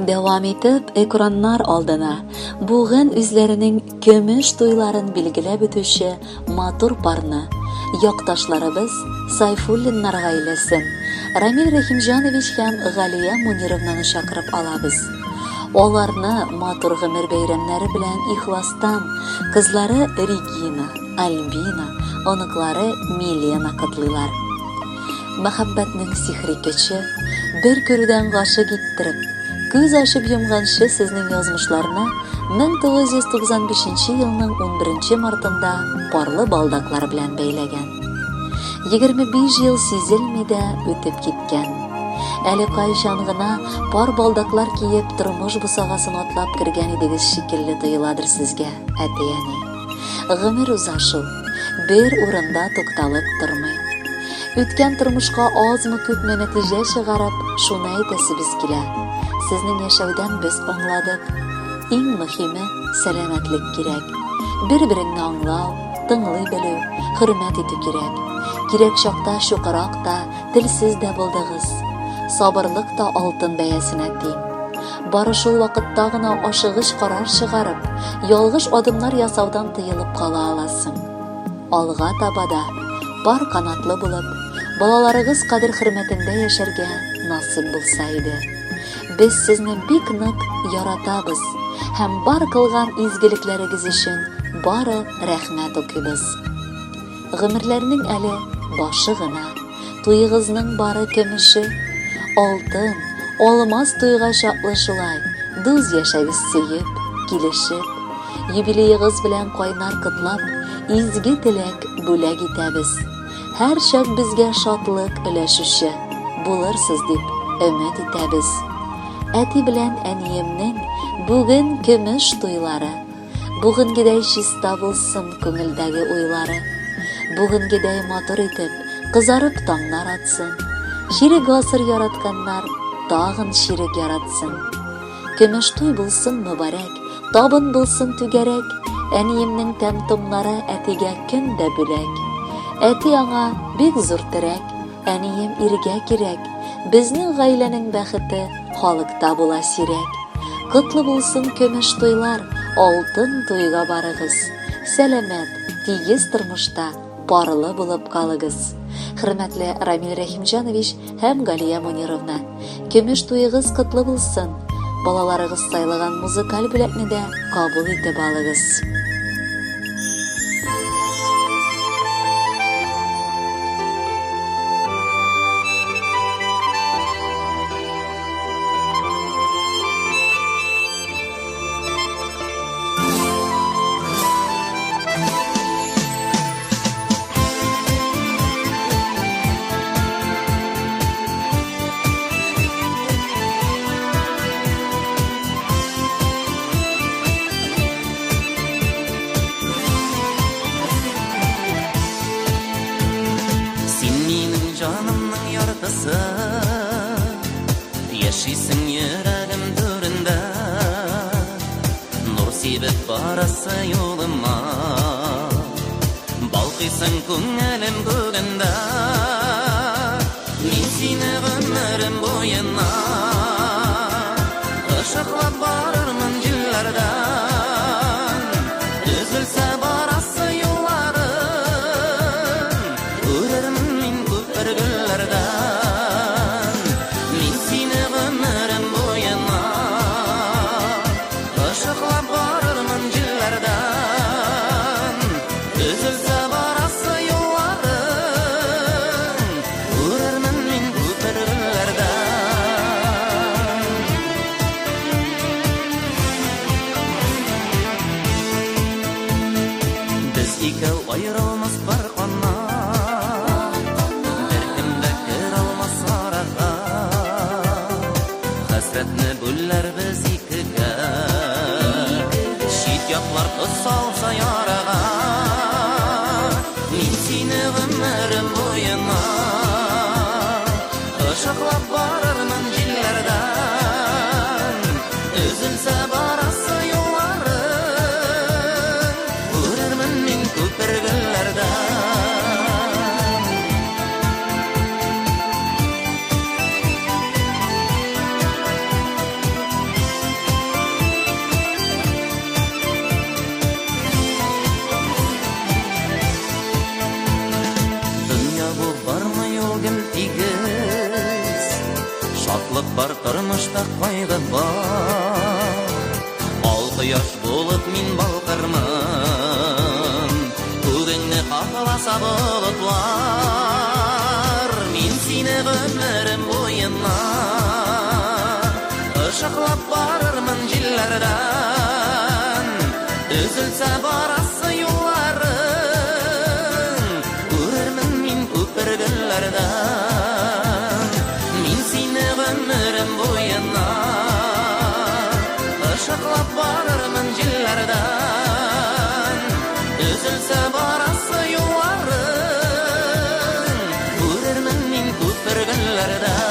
Дәвам итеп, экраннар алдына бүген үзләренең көмеш туйларын билгеләп үтүче матур парны, якташларыбыз Сайфуллиннар гаиләсен, Рамил Рәхимҗанович һәм Галия Мунировнаны чакырып алабыз. Аларны матур гомер бәйрәмнәре белән ихластан кызлары Регина, Альбина, оныклары Милена котлыйлар. Мәхәббәтнең сихри көче, бер күрүдән гашыйк иттереп, күз ачып йомганчы сезнең язмышларны 1995 елның 11 мартында парлы балдаклар белән бәйләгән. 25 ел сизелми дә үтеп киткән. Әле кайчан гына пар балдаклар киеп тормыш бусагасын атлап кергән идегез шикелле тоеладыр сезгә, әти-әни. Гомер уза шул, бер урында тукталып тормый. Үткән тормышка азмы-күпме нәтиҗә чыгарып, шуны әйтәсебез килә. Сезнең яшәүдән без аңладык. Иң мөһиме, сәламәтлек кирәк. Бер-береңне аңлау, тыңлый белү, хөрмәт итү кирәк. Кирәк чакта чукырак та, телсез дә булдыгыз. Сабырлык та алтын бәясенә тиң. Бары шул вакытта гына ашыгыч карар чыгарып, ялгыш адымнар ясаудан тыелып кала аласың. Алга таба да пар канатлы булып, балаларыгыз кадер-хөрмәтендә яшәргә насыйп булса иде. Без сезне бик нык яратабыз һәм бар кылган изгелекләрегез өчен бары рәхмәт укыйбыз. Гомерләрнең әле башы гына, туегызның бары көмеше. Алтын, алмаз туйга чаклы шулай, дус яшәгез сөеп, килешеп. Юбилеегыз белән кайнар котлап, изге теләк бүләк итәбез. Һәрчак безгә шатлык өләшүче булырсыз дип өмет итәбез. Әти белән әниемнең бүген көмеш туйлары. Бүгенгедәй чиста булсын күңелдәге уйлары. Бүгенгедәй матур итеп, кызарып таңнар атсын. Чирек гасыр яратканнар тагын чирек яратсын. Көмеш туй булсын мөбарәк, табын булсын түгәрәк. Әниемнең тәм-томнары әтигә көн дә бүләк. Әти аңа бик зур терәк, әнием иргә кирәк. Безнең гаиләнең бәхете халыкта була сирәк. Котлы булсын көмеш туйлар, алтын туйга барыгыз. Сәламәт, тигез тормышта парлы булып калыгыз. Хөрмәтле Рамил Рәхимҗанович һәм Галия Мунировна, көмеш туегыз котлы булсын. Балаларыгыз сайлаган музыкаль бүләкне дә кабул итеп алыгыз. Син минем җанымның яртысы, Яшисең йөрәгем түрендә. Нур сибеп барасы юлыма, Балкыйсың күңелем күгендә. Мин сине гомерем буена Ышыклап барырмын җилләрдән. Өзелсә барасы юлларың, Күрермен мин күпер гөлләрдән. Мин сине гомерем буена Ышыклап барырмын җилләрдән. Өзелсә барасы юлларың, Күрермен мин күпер гөлләрдән. Без икәү аерылмас пар канат, Беркем дә керә алмас арага. Хәсрәтне бүләрбез икегә, Чит яклар тоз салса ярага. Мин сине гомерем буена Ышыклап барырмын җилләрдән. Өзелсә барасы юлларың, Күрермен мин күпер гөлләрдән. Шатлык бар, тормышта кайгы бар. Ал кояш булып мин балкырмын, Күгеңне капласа болытлар. Мин сине гомерем буена Ышыклап барырмын җилләрдән. Өзелсә барасы юлларың, Күрермен мин күпер гөлләрдән. Мин сине гомерем буена Ышыклап барырмын җилләрдән. Өзелсә барасы юлларың, Күрермен мин күпер гөлләрдән.